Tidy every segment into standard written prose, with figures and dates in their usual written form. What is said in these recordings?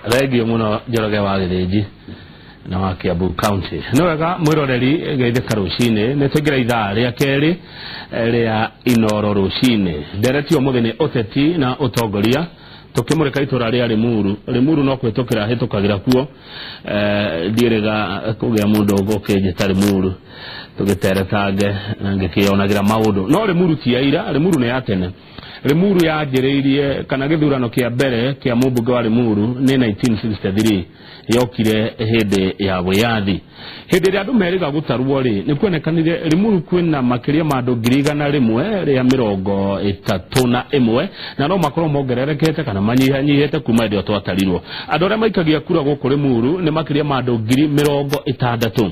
Thengio muno Njoroge wa Gĩthĩnji na wa Kiambu County. Nĩ wega mwĩroreri, geithĩka rũcinĩ, nĩ twaingĩra ithaa rĩa kerĩ rĩa Inoro rũcinĩ. Ndereti ũmũthĩ nĩ ũteti na ũtongoria, tũkĩmũrĩka itũra rĩa Limuru. Limuru no kũhĩtũkĩra hĩtũkagĩra kuo, ndiĩrĩga kũgĩa mũndũ ũgũkĩnjĩta Limuru tũgĩteretange na ngĩkĩonagĩra maũndũ. No Limuru ti ya ira, Limuru nĩ ya tene. Limuru yanjĩrĩirie kana gĩthurano kĩa mbere kĩa mũmbunge wa Limuru nĩ 1963, yokire hĩndĩ ya wĩyathi. Hĩndĩ ĩrĩa andũ merĩga gũtarwo rĩ, nĩ kuonekanire Limuru kwĩna makĩria ma andũ 131,000, na no makorwo mongererekete kana manyihanyihĩte kuma hĩndĩ ĩyo twatarirwo. Andũ arĩa maikagia kura gũkũ Limuru nĩ makĩria ma andũ 60,000.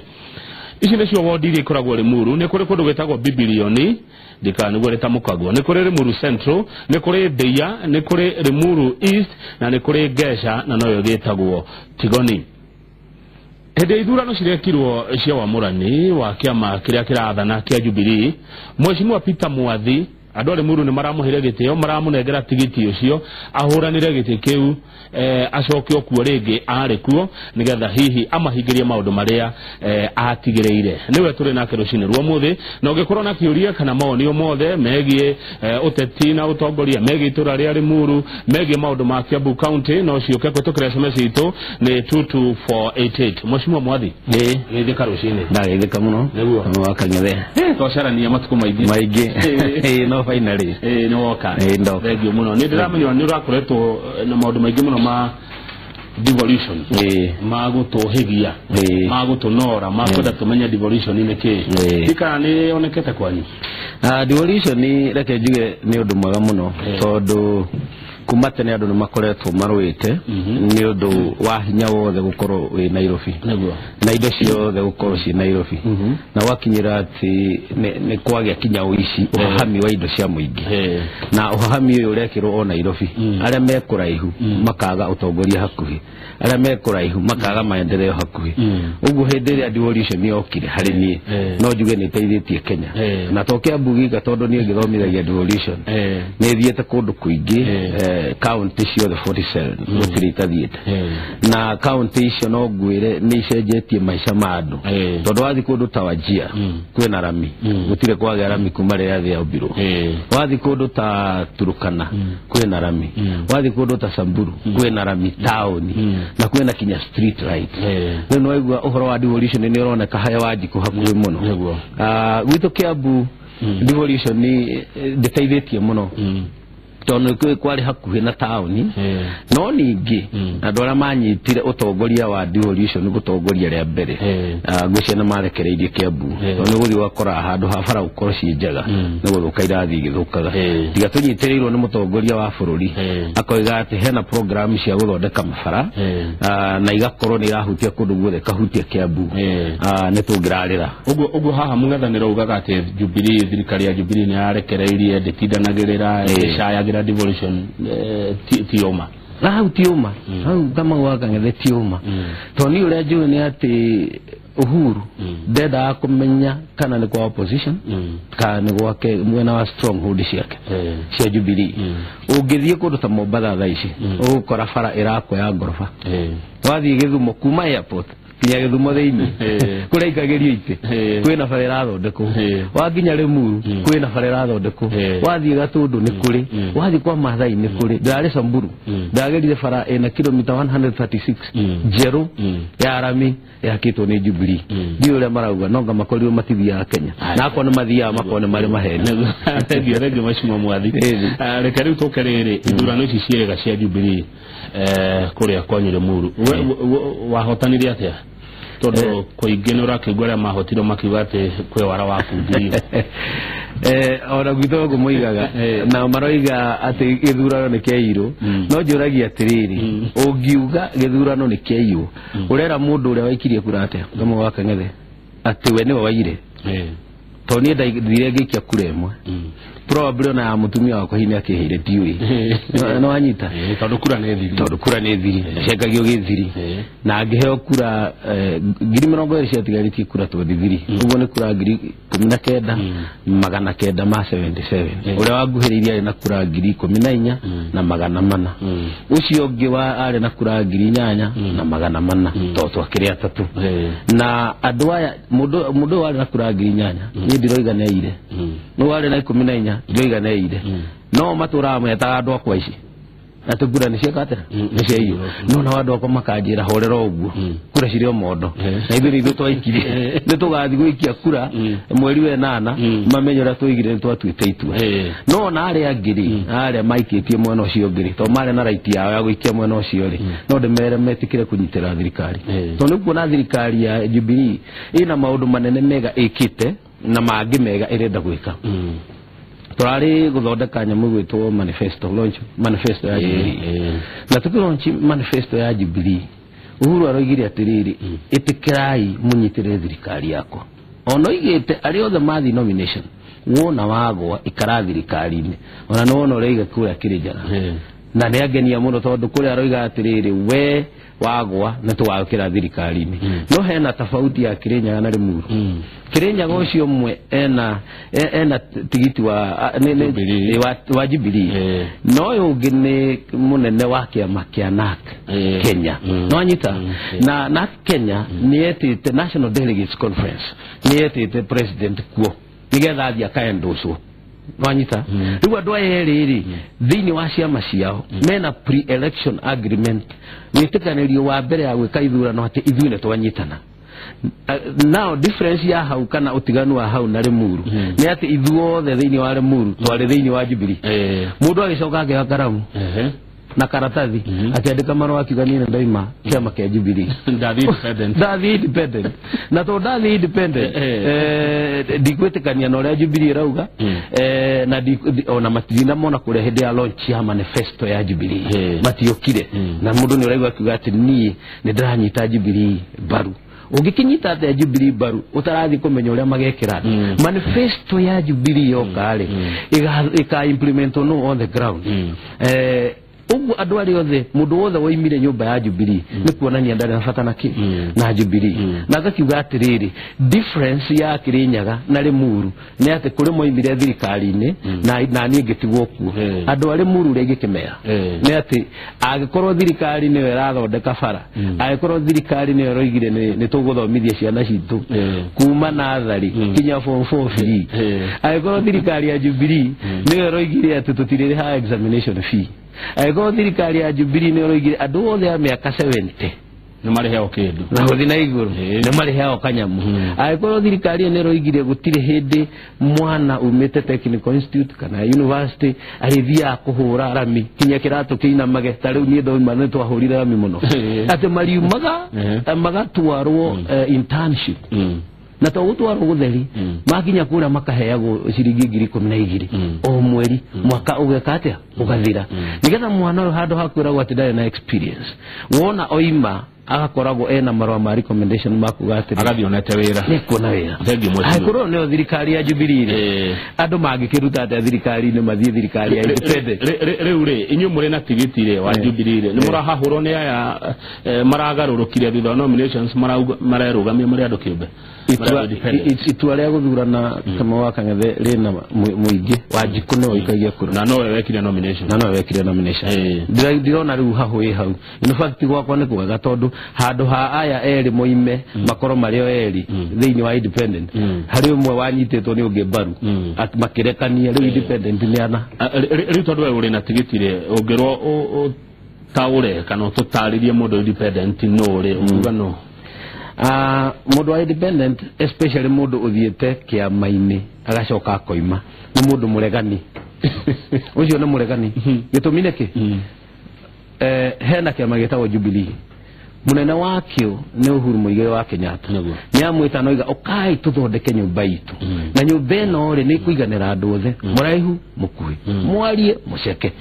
Ici nĩcio wondi iria ikoragwo Limuru. Nĩ kũrĩ kũndũ gwĩtagwo Bibilioni, ndikana nĩguo rĩtamũkagwo, nĩ kũrĩ Limuru Central, nĩ kũrĩ Ndeia, nĩ kũrĩ Limuru East na nĩ kũrĩ Ngesha na noyo gĩtagwo Tigoni. Hĩndĩ ya ithurano cirekirwo cia wamũrani wa kĩama kĩrĩa kĩrathana kĩa Jubilee, Mheshimiwa Peter Mwathi, andũ a Limuru nĩ maramũheire gĩtĩo, maramũnengera tigiti ũcio ahũranĩre gĩtĩ kĩu, acokio kuo rĩngĩ arĩ kuo nĩgetha hihi amahingĩrie maũndũ marĩa atigĩrĩire. Nĩwe tũrĩ nake rũcinĩ rwa ũmũthĩ, na ũngĩkorwo na kĩũria kana mawoni o mothe megiĩ ũteti na ũtongoria, megiĩ itũra rĩa Limuru, megiĩ maũndũ ma Kiambu County, no ciũke kũhĩtũkĩra SMS itũ nĩ 22488. Mheshimiwa Mwathi, geithĩka rũcinĩ. Ndageithĩka mũno. Nĩguo. Wa Kang'ethe. Twacarania matukũ maingĩ. Maingĩ. Ĩĩ, no finally. Ĩĩ, nĩ woka. Ĩĩ, ndoka. Thengio mũno. Nĩ ndĩramenya nĩ ũrakoretwo na maũndũ maingĩ mũno ma devolution, ma gũtũhĩgia, ma gũtũnora, ma kwenda tũmenye devolution nĩ kĩĩ. Ndikana nĩ yonekete kwanyu? Ah, devolution, reke njuge nĩ ũndũ mwega mũno, tondũ kuma tene andũ nĩ makoretwo marũĩte nĩ ũndũ wa hinya wothe gũkorwo wĩ Nairobi na indo ciothe gũkorwo ciĩ Nairobi, na gwakinyĩra atĩ nĩ kwagĩa kinya ũici, ũhahami wa indo cia mũingĩ, na ũhahami ũyũ ũrekĩrwo o Nairobi. Arĩa me kũraihu makaga ũtongoria hakuhĩ, arĩa me kũraihu makaga maendeleo hakuhĩ. Ũguo hĩndĩ ĩrĩa devolution yokire, harĩ niĩ no njuge nĩ ĩteithĩtie Kenya na to Kiambu gika, tondũ niĩ ngĩthomithagia devolution nĩ thiĩte kũndũ kũingĩ, county ciothe 47 gũtirĩ itathiĩte, na county icio no ngwĩre nĩ icenjetie maica ma andũ, tondũ wathiĩ kũndũ ta Wajir kwĩna rami, gũtirĩ kwagĩa rami kuma rĩrĩa thĩ yombirwo. Wathiĩ kũndũ ta Turukana kwĩna rami, wathiĩ kũndũ ta Samburu kwĩna rami taũni, na kwĩna kinya street light. Rĩu nĩwaigua ũhoro wa devolution nĩ ũroneka haya Wanjikũ hakuhĩ mũno. Ah, gwitũ Kiambu devolution nĩ ndĩteithĩtie mũno, tondũ nĩ kwarĩ hakuhĩ na taũni, no ningĩ andũ arĩa manyitire ũtongoria wa devolution gũtongoria rĩa mbere, ngwĩciria nĩ marekereirie Kiambu, tondũ nĩ gũthiĩ ũgakora handũ ha bara gũkorwo ciĩ njega, nĩ gũthũka irathiĩ igĩthũkaga, tiga tũnyitĩrĩirwo nĩ mũtongoria wa bũrũri akoiga atĩ hena program cia gũthondeka mabara, na igakorwo nĩ irahutia kũndũ guothe, ikahutia Kiambu, nĩ tũngĩrarĩra. Ũguo haha mũng'ethanĩro ugaga atĩ Jubilee, thirikari ya Jubilee nĩ yarekereirie, ndĩtindanagĩrĩra, ĩcayagĩra devolution, ti ũma? Na hau ti ũma, hau Kamau wa Kang'ethe ti ũma, tondũ niĩ ũrĩa njũĩ nĩ atĩ Uhuru ndendaga kũmenya kana nĩ kwa opposition kana nĩ gwake mwena wa stronghold ciake cia Jubilee. Ũngĩthiĩ kũndũ ta Mombatha thaa ici, ũgũkora bara ĩrakwo ya ngoroba. Wathiĩ Gĩthumo, kuma airport nginya Gĩthumo thĩinĩ kũrĩa ikagĩrio itĩ, kwĩna bara ĩrathondekwo. Wakinya Limuru kwĩna bara ĩrathondekwo. Wathiĩ Gatũndũ nĩ kũrĩ, wathiĩ kwa Maathai nĩ kũrĩ. Ndĩrarĩ Samburu, ndagĩrire bara ĩna kilomita 136 njerũ ya rami yakĩtwo nĩ Jubilee. Ndiũĩ ũrĩa marauga, no nga makorirwo matithiaga Kenya, na akorwo nĩ mathiaga makorwo nĩ marĩ maheni. Thengio, thengio Mheshimiwa Mwathi. Ah, reke rĩu tũke rĩrĩ ithurano ici ciĩga cia Jubilee, kũrĩa kwanyu Limuru. Wahotanire atĩa, tondũ kũingĩ nĩ ũrakĩigua arĩa mahotire makiuga atĩ kwĩ wara wabungirio? Ona gwitũ ũguo moigaga, na maroiga atĩ gĩthurano nĩ kĩairwo. No njũragia atĩrĩrĩ, ũngiuga gĩthurano nĩ kĩaiywo, ũrera mũndũ ũrĩa waikirie kura atĩa, Kamau wa Kang'ethe, atĩ we nĩwe waire? Tondũ niĩ ndathire ngĩikia kura ĩmwe. Probably ona ya mutumia wakwa hinya akĩheire ndiũĩ. No anyita tondu kura nĩ thiri. Tondu kura nĩ thiri. Ciekagio gĩthiri. Na ngĩheo kura 20,000 ciatigarĩtie kura 23. Ũguo nĩ kura 19,977. Ũrĩa wanguhĩrĩirie arĩ na kura 14,400. Ũcio ũngĩ wa arĩ na kura 8,400 tondũ twakĩrĩ atatũ. Na andũ aya mũndũ warĩ na kura 8,000 niĩ ndiroiga nĩ aire. No warĩ na 14 ndiroiga nĩ aire. No matũraga metaga andũ akwa ici atĩ kura nĩ cieka atĩa nĩ ciaiywo. No nao andũ akwa makanjĩra horera ũguo kura cirĩ o mondo na ithuĩ nĩ ithuĩ twaikirie nĩ tũgathiĩ gũikia kura mweri wa 8 mamenye ũrĩa twaigire nĩ twatuĩte itua. No ona arĩa angĩ rĩ arĩa maikĩtie mwena ũcio ũngĩ rĩ tondũ marĩ na right yao ya gũikia mwena ũcio rĩ no ndĩmere metĩkĩre kũnyitĩra thirikari tondũ nĩ kuona thirikari ya Jubilee ĩna maũndũ manene mega ĩkĩte na mangĩ mega ĩrenda gwĩka. Turari guthondeka nyamu gwitwo manifesto launch manifesto ya Jubilee. Na tuki launch manifesto ya Jubilee Uhuru aroigire atiriri itikirai munyitire thirikari yakwa. Ona oigite ari othe mathi nomination wona wagwa ikara thirikari-inĩ ona no wona ũraiga kũrĩa Kĩrĩnyaga. Na nĩ angenia mũno tondũ kũrĩa aroiga atiriri we wagwa nĩ tũgagũkĩra thirikari-inĩ. No hena tofauti ya Kĩrĩnyaga na Limuru. Kĩrĩnyaga ũcio ũmwe ena tigiti wa wa Jubilee. No ũyũ ũngĩ nĩ mũnene wa kĩama kĩa NARC Kenya. No anyita na NARC Kenya nĩ etĩte National Delegates Conference nĩ etĩte president kuo nĩgetha athiĩ akaendocwo. Wanyita rĩu andũ aya erĩ rĩ thĩinĩ wa ciama ciao mena pre-election agreement wĩtĩkanĩrio wa mbere ya gwĩka ithurano atĩ ithuĩ nĩ twanyitana. Now difference ya hau kana utiganu wa hau na Limuru nĩ atĩ ithuothe thĩinĩ wa Limuru twarĩ thĩinĩ wa Jubilee. Mũndũ agĩcoka akĩoya karamu na karatathi akĩandĩka marũa akiuga niĩ nĩndaima kĩama kĩa Jubilee. Ndathiĩ independent. Na tondũ ndathiĩ independent ndigwĩtĩkania na ũrĩa Jubilee ĩrauga na ona matinamona kũrĩa hĩndĩ ya launch ya manifesto ya Jubilee matiokire. Na mũndũ nĩ ũraigua akiuga atĩ niĩ nĩ ndĩranyita Jubilee mbaru. Ũngĩkĩnyita atĩa Jubilee mbaru ũtarathiĩ kũmenya ũrĩa magekĩra. Manifesto ya Jubilee yoka rĩ ĩka implement no on the ground. Ũguo andũ arĩa othe mũndũ wothe woimire nyũmba ya Jubilee nĩ kuonania ndarĩ na bata na kĩ na Jubilee. Na ngakiuga atĩrĩrĩ difference ya Kĩrĩnyaga na Limuru nĩ atĩ kũrĩ moimire thirikari-inĩ na niĩ ngĩtigwo kuo. Andũ a Limuru rĩa ingĩkĩmera nĩ atĩ angĩkorwo thirikari nĩyo ĩrathondeka bara, angĩkorwo thirikari nĩyo ĩroigire nĩ tũgũthomithia ciana citũ kuma natharĩ kinya form 4 free, angĩkorwo thirikari ya Jubilee nĩyo ĩroigire atĩ tũtirĩrĩhaga examination fee, angĩkorwo thirikari ya Jubilee nĩ ĩroigire andũ othe a mĩaka 70 nĩ marĩheagwo kĩndũ na gũthiĩ na igũrũ nĩ marĩheagwo kanyamu, angĩkorwo thirikari ĩyo nĩ ĩroigire gũtirĩ hĩndĩ mwana umĩte Technical Institute kana university arĩthiaga kũhũra rami kinya kĩratũ kĩinamage ta rĩu niĩ ndoima nĩ twahũrire rami mũno atĩ mariumaga magatwarwo internship na to gũtwarwo gũtheri makinya kũrĩa makaheagwo ciringi 12,000 o mweri mwaka ũgeka atĩa ũgathira nĩgetha mwana ũyũ handũ ha kwĩragwo atĩ ndarĩ na experience wona oima agakoragwo ena marũa ma recommendation ma kuga atĩ agathiĩ onete wĩra nĩ kuona wĩra. Angĩkorwo nĩyo thirikari ya Jubilee rĩ andũ mangĩkĩruta atĩa thirikari-inĩ mathiĩ thirikari ya independent. Rĩu rĩ inyuĩ mũrĩ na tigiti rĩ wa Jubilee rĩ nĩ mũrahahũrwo nĩ aya maragarũrũkire thutha wa nominations marerũgamia marĩ andũ kĩũmbe. Itua rĩa gũthurana Kamau wa Kang'ethe rĩna mũingĩ Wanjikũ nĩwe ũikagia kura na nowe wekire nomination. Na nowe wekire nomination. Ndirona rĩu hahũ ĩ hau. In fact gwakwa nĩ kwega tondũ handũ ha aya erĩ moime makorwo marĩ o erĩ thĩinĩ wa independent harĩ ũmwe wanyitĩtwo nĩ ũngĩ mbaru makĩrekania rĩu independent nĩ ana. Rĩu tondũ we ũrĩ na tigiti rĩ ũngĩrwo ũtaũre kana ũtũtarĩrie mũndũ independent nũ rĩ ũkuga nũ? Mũndũ wa independent especially mũndũ ũthiĩte kĩama-inĩ agacoka akoima nĩ mũndũ mũregani. Ũcio nĩ mũregani. Gĩtũmi nĩ kĩ? Hena kĩama gĩtagwo Jubilee. Mũnene wakĩo nĩ Uhuru Muigai wa Kenyatta. Nĩ amwĩta noiga ũkai tũthondeke nyũmba itũ. Na nyũmba ĩno rĩ nĩ ĩkũiganĩra andũ othe mũraihu mũkuhĩ mwarie mũceke.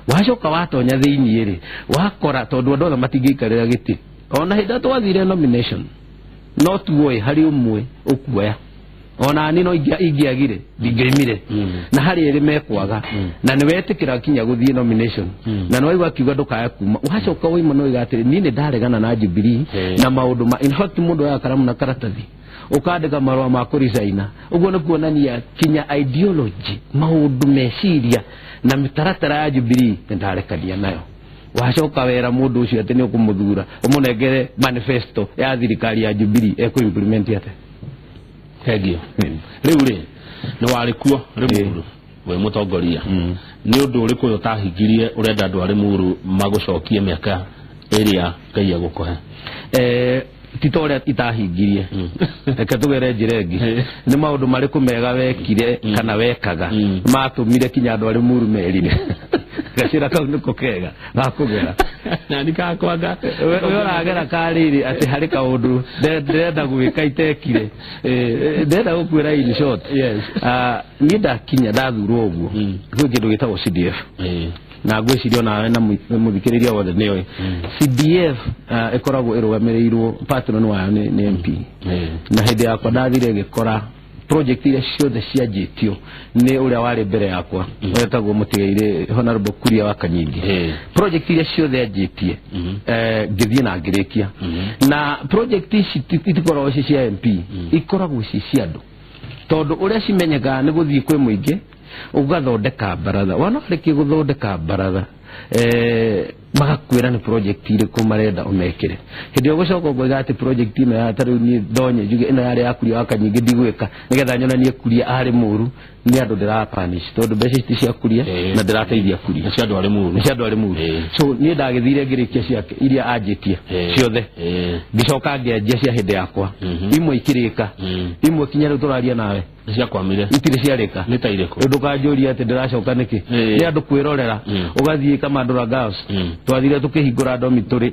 Wacoka watonya thĩinĩ rĩ wakora tondũ andũ othe matingĩikarĩra gĩtĩ. Ona hĩndĩ ĩrĩa twathire nomination no tuoe harĩ ũmwe ũkuoya Ona ni no ingĩagire ndingĩoimire. Na harĩ erĩ mekwaga na nĩ wetĩkĩra kinya gũthiĩ nomination na nĩ waigua akiuga ndũkaya kuma wacoka woima no uga atĩrĩ niĩ nĩ ndaregana na Jubilee na maũndũ ma in fact mũndũ oyaga karamu na karatathi ukandĩka marũa ma kũricaina ũguo nĩ kuonania kinya ideology maũndũ meciria na mĩtaratara ya Jubilee nĩ ndarekania nayo. Wacoka wera mũndũ ũcio atĩ nĩ ũkũmũthura ũmũnengere manifesto ya thirikari ya Jubilee ekũ implement atĩa? Thengio. Rĩu rĩ nĩ warĩ kuo Limuru wĩ mũtongoria, nĩ ũndũ ũrĩkũ ũyũ ũtahingirie ũrenda andũ a Limuru magũcokie mĩaka ĩrĩa Ngai egũkũhe? Ti ta ũrĩa itahingirie, reke tũgere njĩra ĩngĩ. Nĩ maũndũ marĩkũ mega wekire kana wekaga matũmire kinya andũ a Limuru merire? Gacĩra kau nĩko kega gakũgera na nikakwanga we ũragera karĩrĩ atĩ harĩ kaũndũ ndĩrenda gwĩka itekire, ndĩrenda gũkwĩra in short. Niĩ ndakinya ndathurwo ũguo gwĩ kĩndũ gĩtagwo CDF na ngwĩciria onawe na mũthikĩrĩria wothe nĩoĩ CDF ĩkoragwo ĩrũgamĩrĩirwo patron wayo nĩ MP na hĩndĩ yakwa ndathire ngĩkora project iria ciothe cianjĩtio nĩ ũrĩa warĩ mbere yakwa wetagwo Mũtigairĩ Honorable Kuria wa Kanyingi. Project iria ciothe anjĩtie ngĩthiĩ na ngĩrĩkia, na project ici itikoragwo ci cia MP, ikoragwo ci cia andũ tondũ ũrĩa cimenyekaga nĩ gũthiĩ kwĩ mũingĩ ũgathondeka baratha. Wana warĩkia gũthondeka baratha magakwĩra nĩ project irĩkũ marenda ũmekĩre. Hĩndĩ ĩyo gũcoka ũkoiga atĩ project ĩno ya ta rĩu niĩ ndonye njuge ĩno yarĩ ya Kuria wa Kanyingi ndigwĩka nĩgetha nyonanie Kuria arĩ mũru, nĩ andũ ndĩrapanish tondũ mbeca ici ti cia Kuria na ndĩrateithia Kuria, nĩ cia andũ a Limuru, nĩ cia andũ a Limuru. So niĩ ndagĩthire ngĩrĩkia ciake iria anjĩtie ciothe, ngĩcoka ngĩanjia cia hĩndĩ yakwa, imwe ikĩrĩka, imwe kinya rĩu tũraria nawe ciakwamire itirĩ ciarĩka. Nĩ ta irĩkũ? Ndũkanjũrie atĩ ndĩracoka nĩkĩ, nĩ andũ kwĩrorera. Ũgathiĩ Kamandũra Girls, twathire tũkĩhingũra dormitory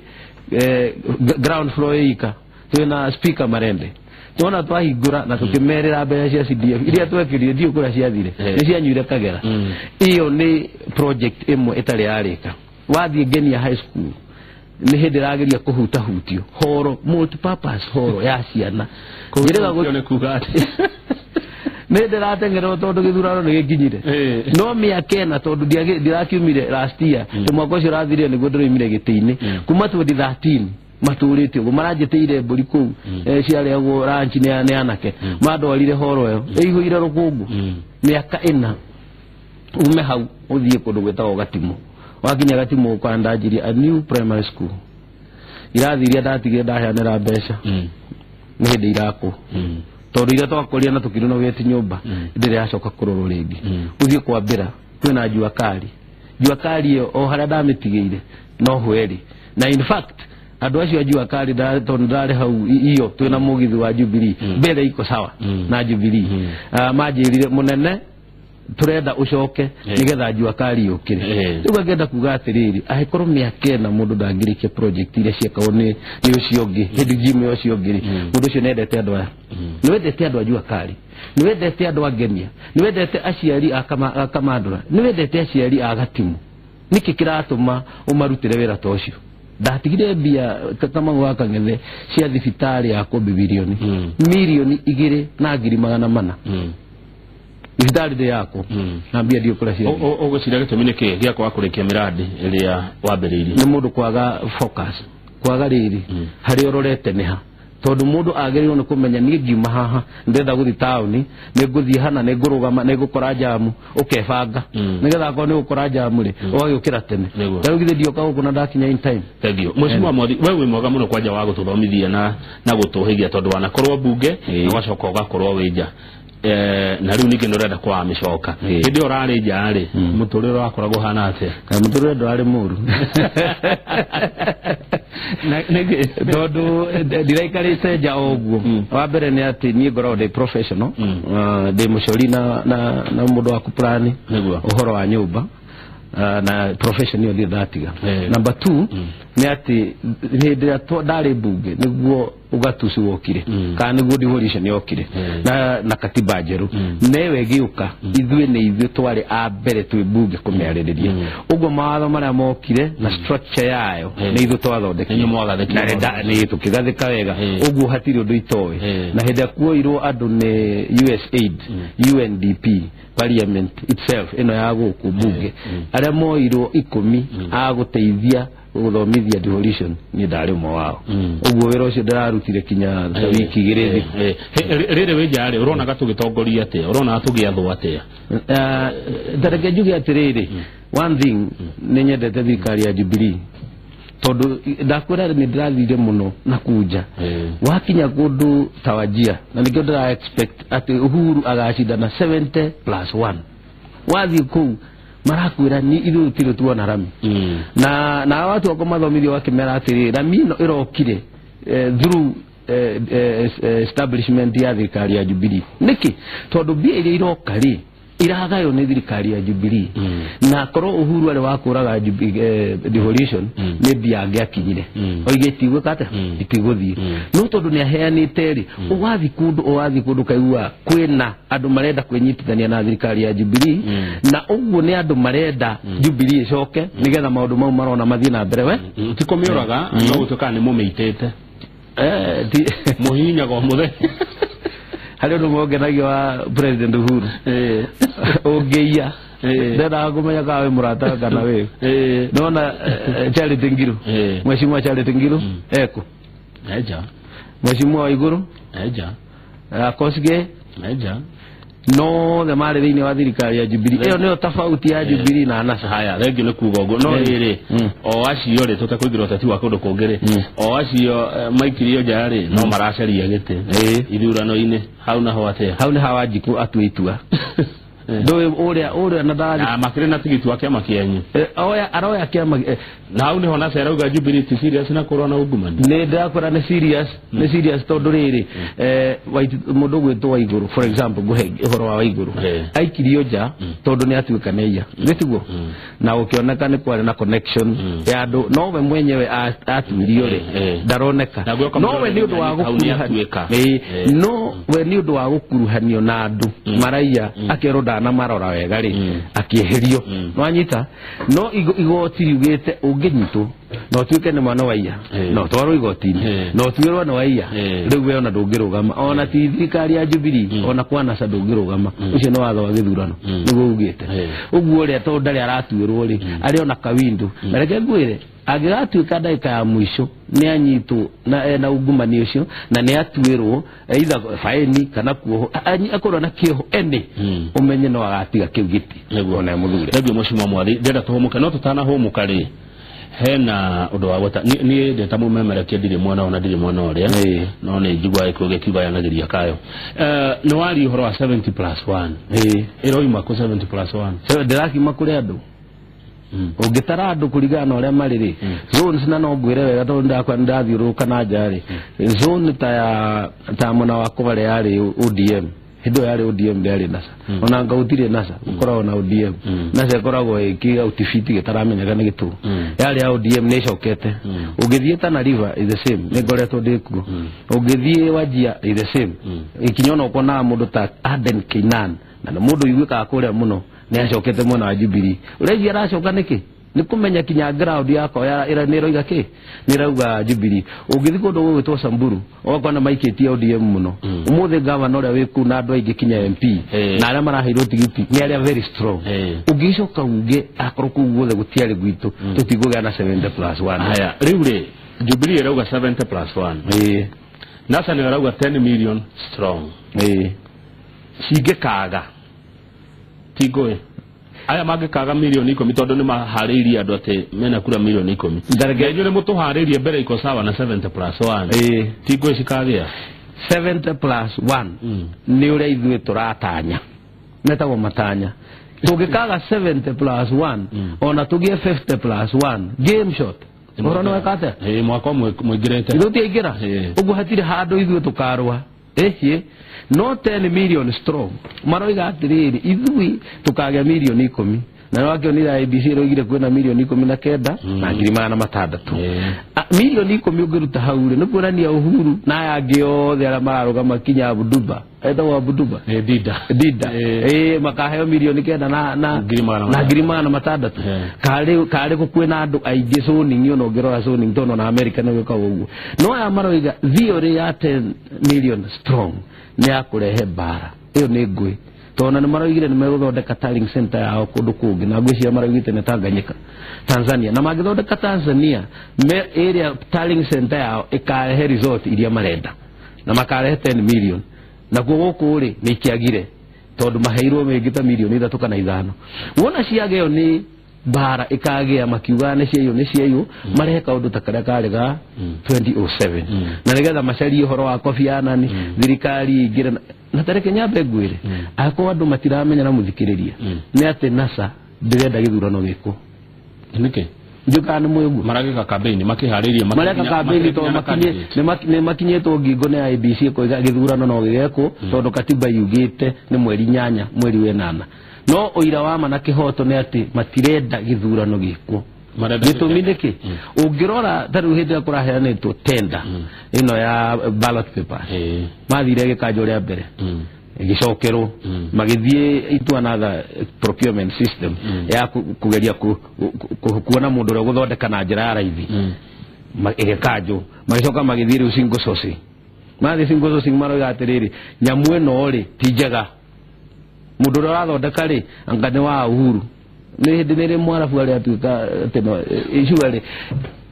ground floor ĩika twĩna speaker Marende, tuona twahingũra na tũkĩmerĩra mbeca cia CDF iria twekĩrire ndiũ kũrĩa ciathire nĩ cianyuire Kagera. Ĩyo nĩ project ĩmwe ĩtarĩ yarĩka. Wathiĩ Ngenia High School nĩ hĩndĩ ĩrageria kũhutahutio horo multipurpose horo ya ciana. Njĩrĩga nĩ kuga atĩ nĩ ndĩrateng'erwo tondũ gĩthurano nĩ gĩkinyire no mĩaka ĩna tondũ ndirakiumire last year, tĩ mwaka ũcio ũrathirire nĩguo ndĩroimire gĩtĩ-inĩ kuma 2013 matũrĩte ũguo maranjĩtĩire mbũri kũu ciarĩagwo ranchi nĩ anake mandwarire horo ĩyo ĩihũire rũkũngũ mĩaka ĩna. Ume hau ũthiĩ kũndũ gwĩtagwo Gatimu, wakinya Gatimu ũkora ndanjirie a new primary school, irathi iria ndatigire ndaheanĩra mbeca nĩ hĩndĩ irakwo tondũ iria twakũrire na tũkĩrenovate nyũmba ndĩrĩ yacoka kũrorwo rĩngĩ. Ũthiĩ kwambĩra kwĩna jua kali, jua kali ĩyo o harĩa ndamĩtigĩire no hweri, na in fact andũ acio a jua kali tondũ ndarĩ hau iyo twĩna mũgithi wa Jubilee mbere iko sawa na Jubilee manjĩrire mũnene turenda ucoke nigetha jua kali yukire. Riu ngenda kuga atiriri ahikorwo miaka ĩna mũndũ ndangĩrĩkia project iria ciekagwo nĩ ũcio ũngĩ hĩndĩ gym ũcio ũngĩ mũndũ ũcio nĩendete andũ aya, nĩwendete andũ a jua kali, nĩwendete andũ a Ngenia, nĩwendete aciari a Kamandũra, nĩwendete aciari a Gatimu, nĩkĩ kĩratũma ũmarutĩre wĩra ta ũcio? Ndatigire mbia Kamau wa Kang'ethe cia thibitarĩ yakwo bilioni milioni 2,400,000 thibitarĩ ndĩ yakwo na mbia ndiũ kũrĩa ciathiĩ. Ũgwĩciria gĩtũmi nĩ kĩĩ gĩa kwaga kũrĩkia mĩrandi ĩrĩa wambĩrĩirie? Nĩ mũndũ kwaga focus, kwaga rĩrĩ harĩa ũrorete nĩ ha, tondũ mũndũ agĩrĩirwo nĩ kũmenya niĩ ngiuma haha ndĩrenda gũthiĩ taũni, nĩ ngũthiĩ hana, nĩ ngũrũgama, nĩ ngũkora njamu, ũkebanga nĩgetha akorwo nĩ gũkora njamu rĩ ũgagĩũkĩra tene. Tarĩu githĩ ndioka gũkũ na ndakinya in time. Thank you Mheshimiwa Mwathi, we wĩ mwega mũno kwanja wa gũtũthomithia na gũtũhĩgia tondũ wanakorwo mbunge na ũgacoka ũgakorwo wĩ nja na rĩu ningĩ nĩ ũrenda kwaga mĩcoka. Hĩndĩ ĩyo ũrarĩ nja rĩ mũtũrĩre wakoragwo ũhana atĩa? Mũtũrĩre ndwarĩ mũru tondũ ndiraikarĩte nja o ũguo. Wa mbere nĩ atĩ niĩ ngoragwo ndĩ professional, ndĩ mũcori na mũndũ wa kũplani ũhoro wa nyũmba na profession ĩyo ndirĩ ndatiga. Number 2 nĩ atĩ hĩndĩ ĩrĩa ndarĩ mbunge nĩguo ugatuci wokire kana nĩguo devolution yokire na katiba njerũ newe gĩũka ithuĩ nĩ ithuĩ twarĩ a mbere twĩ bunge kũmĩarĩrĩria ũguo mawatho marĩa mokire na structure yayo nĩ ithuĩ twathondekire na nĩ tũkĩgathĩka wega ũguo hatirĩ ũndũ itoĩ na hĩndĩ ĩrĩa kuoirwo andũ nĩ USAID UNDP parliament itself ĩno ya gũkũ bunge arĩa moirwo 10 a gũteithia gũthomithia devolution niĩ ndarĩ ũmwe wao ũguo wĩra ũcio ndĩrarutire kinya ta wiki igĩrĩ rĩrĩ wĩ nja rĩ ũronaga tũgĩtongoria atĩa ũronaga tũgĩathwo atĩa tareke njuge atĩrĩrĩ one thing nĩ nyendete thirikari ya Jubilee tondũ ndakwĩra nĩ ndĩrathire mũno na kunja wakinya kũndũ ta Wajir na nĩkĩo ndĩra expect atĩ Uhuru agacindana 70+1 wathiĩ kũu marakwĩra ni ithuĩ tũtirĩ tuona rami na watu wako mathomithio wakĩmera atĩrĩ rami ĩno ĩrokire through establishment ya thirikari ya Jubilee nĩkĩ tondũ mbia iria iroka rĩ iragaywo nĩ thirikari ya Jubilee na korwo Uhuru arĩ wa kũraga devolution nĩ mbia angĩakinyire oige itigwĩka atĩa itigũthiĩ no tondũ nĩ aheanĩte rĩ ũgathiĩ kũndũ kaigua kwĩna andũ marenda kwĩnyitithania na thirikari ya Jubilee na ũguo nĩ andũ marenda Jubilee ĩcoke nĩgetha maũndũ mau marona mathiĩ na mbere we ti kũmĩũraga no gũtuĩka nĩ mũmĩitĩte mũhihinyaga o mũthenya harĩ ũndũ mongenagio wa President Uhuru ũngĩiya ndendaga kũmenya kana wĩ mũrata kana wĩ nona Charity Ngilu Mheshimiwa Charity Ngilu ekũ eja Mheshimiwa Waiguru eja Kosgei eja no the marĩ thĩinĩ wa thirikari ya Jubilee ĩyo nĩyo tofauti ya Jubilee na NASA haya thengio nĩ kuga ũguo no rĩrĩ o acio rĩ tũtekũingĩra ũteti wa kũndũ kũngĩ rĩ o acio maikirio nja rĩ no maracaria gĩtĩ ithurano-inĩ hau naho atĩa hau nĩ ha Wanjikũ atue itua ndũĩ ũrĩa na ndathi na makĩrĩ na tigiti wa kĩama kĩanyu aroya kĩama na hau nĩho NASA ĩrauga Jubilee ti serious na kũrũa na ungumania nĩ ndĩrakwĩra nĩ serious nĩ serious tondũ rĩrĩ mũndũ ũgwĩtwo Waiguru for example ngũhe ũhoro wa Waiguru aikirio nja tondũ nĩ atuĩka nĩ aiya nĩ tiguo na gũkĩoneka nĩ kwarĩ na connection ya andũ no we mwenyewe atuirio rĩ ndaroneka no we nĩ ũndũ wa gũkuruhanio no we nĩ ũndũ wa gũkuruhanio na andũ maraiya akerwo ndanamarora wega rĩ akĩeherio nwanyita no igoti riugĩte ũngĩnyitwo no ũtuĩke nĩ mwana wa iya no ũtwarwo igoti-inĩ no ũtuĩrwo nĩ wa iya rĩu we ona ndũngĩrũgama ona ti thirikari ya Jubilee ona kwa NASA ndũngĩrũgama ũcio nĩ watho wa gĩthurano nĩguo ugĩte ũguo ũrĩa tondũ ndarĩ aratuĩrwo rĩ arĩ ona kawindu na reke ngwĩre angĩgatuĩka ndagĩka ya mũico nĩ anyitwo na ena ungumania ũcio na nĩ atuĩrwo either faini kana kuohwo akorwo na kĩoho ene ũmenye no agatiga kĩu gĩtĩ ona mũthure. Thengiũ Mheshimiwa Mwathi ndĩrenda tũhũmũke no tũtanahũmũka rĩ hena ũndũ wa gweta niĩ ndĩ ta mũmemerekia ndirĩ mwena ona ndirĩ mwena ũrĩa no nĩ njiguaga gĩkũyũ gĩkiuga kayo nĩ waria ũhoro wa 70+1 ĩroima kũ 70+1 ndĩrakiuma kũrĩ andũ ũngĩtara andũ kũringana na ũrĩa marĩ rĩ zones na no ngwĩre wega tondũ ndakwa ndathiũrũrũka na nja rĩ zone ta mwena wa Kũgare yarĩ ODM hĩndĩ ĩyo yarĩ ODM ndĩarĩ NASA ona nga gũtirĩ NASA gũkoragwo na ODM NASA ĩkoragwo ĩkĩgautibiti gĩtaramenyeka nĩ gĩtũ yarĩ ya ODM nĩ ĩcokete ũngĩthiĩ Tana River is the same nĩ ngoretwo ndĩ kuo ũngĩthiĩ Wajir is the same ikinya ona ũkonaga mũndũ ta Aden Keynan na nĩ mũndũ ũiguĩkaga kũrĩa mũno nĩ acokete mwena wa Jubilee ũreciria aracoka nĩkĩ nĩ kũmenya kinya ground yakwa nĩ ĩroiga kĩ nĩ ĩrauga Jubilee ũngĩthiĩ kũndũ gũgwĩtwo Samburu ũgakora maikĩtie ODM mũno ũmũthĩ gavana ũrĩa wĩ kũu na andũ aingĩ kinya MP na arĩa maraheirwo tigiti nĩ arĩa very strong ũngĩcoka uge akorwo kũu guothe gũtiarĩ gwitũ tũtikũgĩa na 70+1 haya rĩu rĩ Jubilee ĩrauga 70+1 NASA nĩ ĩrauga 10 million strong cingĩkaga ti ngũĩ aya mangĩkaga milioni 10 tondũ nĩ maharĩirie andũ atĩ mena kura milioni 10 inyuĩ nĩ mũtũharĩirie mbere iko sawa na 70+1 ti ngũĩ cikagĩa 70+1 nĩ ũrĩa ithuĩ tũratanya metagwo matanya tũngĩkaga 70+1 ona tũgĩe 50+1 game shot ũhoro nĩ weka atĩa mwaka mũingĩrĩte ithuĩ tiaingĩra ũguo hatirĩ handũ ithuĩ tũkarũa no 10 million strong maroiga atĩrĩrĩ ithuĩ tũkagĩa milioni 10 na nĩ wakĩonire ABC ĩroigire kwĩna milioni 19 na 600,000 milioni 10 ũngĩruta hau rĩ nĩ kuonania Uhuru na aya angĩ othe arĩa mararũgama kinya Buduba etagwo Buduba Dida makaheo milioni 9 na 600,000 karĩ gũkwĩna andũ aingĩ zoning ona ũngĩrora zoning tondũ na America nĩ gwĩkagwo ũguo no aya maroiga theory ya 10 million strong nĩ ya kũrehe mbara ĩyo nĩ ngũĩ tondũ nĩ maroigire nĩ megũthondeka tallying center yao kũndũ kũngĩ na ngwĩciria maroigĩte nĩ Tanganyika Tanzania na mangĩthondeka Tanzania area tallying center yao ĩkarehe result iria marenda na makarehe 10 million nakuo gũkũ rĩ nĩ ikĩagire tondũ maheirwo mĩingĩ ta milioni 3 kana 5 wona ciageo nĩ mbara ĩkagĩa makiuga nĩ ciaiywo marehe kaũndũ ta karĩa karĩ ga 2007 na nĩgetha macarie ũhoro wa Kofi Annan thirikari ingĩre na tareke nyambe ngwĩre akorwo andũ matiramenya na mũthikĩrĩria nĩ atĩ NASA ndĩrenda gĩthurano gĩkwo nĩkĩ njuka nĩ mwĩguo maragĩka campaign makĩharĩria mareka campaign tondũ nĩ makinyĩtwo ngingo nĩ IEBC ĩkoiga gĩthurano no gĩgekwo tondũ katiba yugĩte nĩ mweri 8 mweri wa 8 no ũira wa ma na kĩhoto nĩ atĩ matirenda gĩthurano gĩkwo gĩtũmi nĩkĩ ũngĩrora ta rĩu hĩndĩ ĩrĩa kũraheanĩtwo tender ĩno ya ballot papers mathire gĩkanjwo rĩa mbere gĩcokerwo magĩthiĩ into another procurement system ya kũgeria kuona mũndũ ũrĩa ũgũthondeka na njĩra ya raithi ĩgĩkanjwo magĩcoka magĩthiĩ rĩu single sourcing mathiĩ single sourcing maroiga atĩrĩrĩ nyamũ ĩno rĩ ti njega mũndũ ũrĩa ũrathondeka rĩ anga nĩ wa Uhuru nĩ hĩndĩ nĩ rĩ mwarabu arĩa atuĩka atĩ rĩ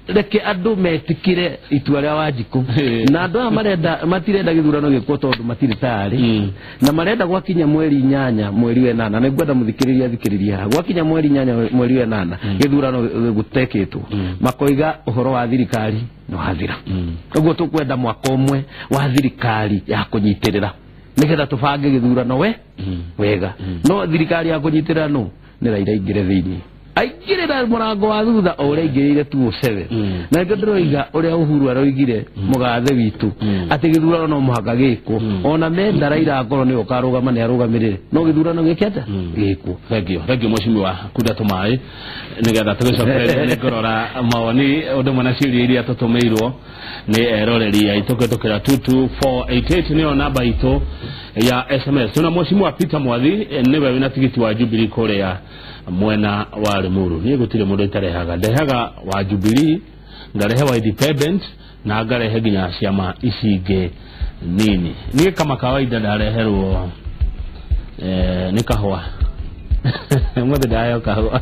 reke andũ metĩkĩre itua rĩa Wanjikũ na andũ aya marenda matirenda gĩthurano gĩkwo tondũ matirĩ tayarĩ na marenda gwakinya mweri 8 mweri wa 8 na ngwenda mũthikĩrĩria athikĩrĩrie haha gwakinya mweri 8 mweri wa 8 gĩthurano gũtekĩtwo makoiga ũhoro wa thirikari nĩ wathira ũguo tũkwenda mwaka ũmwe wa thirikari ya kũnyitĩrĩra nĩgetha tũbange gĩthurano we wega no thirikari ya kũnyitĩrĩra no nĩ Raila aingĩre thĩinĩ aingĩrĩra mũrango wa thutha o ũrĩa aingĩrĩire 2007 na nĩkĩo ndĩroiga ũrĩa Uhuru aroigire mũgathe witũ atĩ gĩthurano no mũhaka gĩkwo ona menda Raila akorwo nĩwe ũkarũgama nĩ arũgamĩrĩre no gĩthurano gĩke atĩa gĩkwo Thank you mheshimiwa kunda tũmaĩ nĩgetha tũgĩcokererie nĩ kũrora mawoni ũndũ ũmwe na ciũria iria tũtũmĩirwo nĩ eroreri aitũ kũhĩtũkĩra 22488 nĩyo namba itũ ya SMS tuna mheshimiwa Peter Mwathi nĩwe wĩna tigiti wa Jubilee kũrĩa mwena wa Limuru niĩ gũtirĩ mũndũ itarehaga ndehaga wa Jubilee ngarehe wa Independent na ngarehe nginya ciama ici ingĩ nini niĩ kama kawaida ndareherwo nĩ kahũa mũthĩ ndaheo kahũa